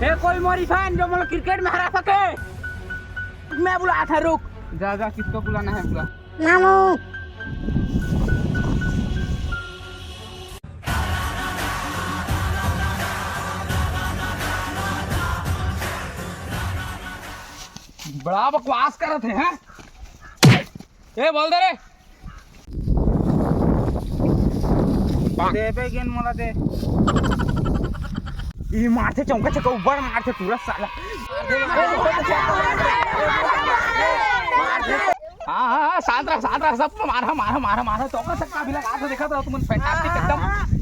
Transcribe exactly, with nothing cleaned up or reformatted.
हे कोई मोरी फैन जो मोला क्रिकेट में हरा सके, मैं बुलात हँव, रुक। जा, जा, किसको बुलाना है बुला। मामू। बड़ा बकवास करत हे, हैं? ए, बोल दे रे। देबे गेंद मोला दे। ई मारथे चौका छक्का, ऊपर मारथे पूरा साला। हाँ, हाँ, हाँ, शांत रह, शांत रह, सब मारा, मारा, मारा, मारा, चौका छक्का अभी लगा के देखा था तुमन, fantastic एकदम।